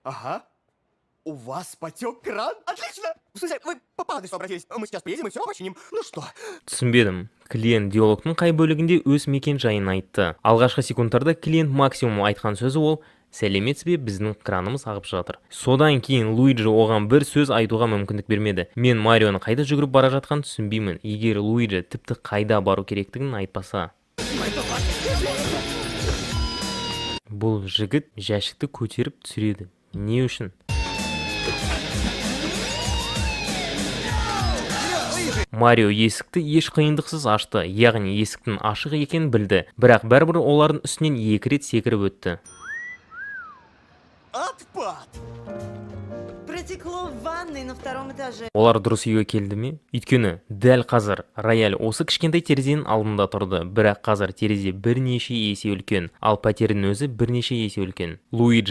Ага. У вас потек кран? Отлично! В смысле, вы по адресу обратились. Мы сейчас приедем и все починим. Ну что? Түсінбедім, клиент диалогтың қай бөлігінде өз мекен жайын айтты? Алғашқы секундтарда клиент максимум айтқан сөзі ол: «Сәлеметсіз бе, біздің кранымыз ағып жатыр». Содан кейін Луиджи оған бір сөз айтуға мүмкіндік бермеді. Мен Марионың қайда жүгіріп бара жатқанын түсінбеймін, егер Луиджи тіпті қайда бару керектігін айтпаса. Бұл жігіт жәшікті көтеріп түсіреді, не үшін? Марио есікті еш қиындықсыз ашты, яғни есіктің ашық екенін білді, бірақ бәрібір олардың үстінен екі рет секіріп өтті. Отпад! Протекло в ванной на втором этаже. Олар дұрыс үйге келді ме? Өйткені дәл қазір рояль осы кішкентай терезенің алдында тұрды, бірақ қазір терезе бірнеше есе үлкен, ал пәтердің өзі бірнеше есе үлкен. Луиджи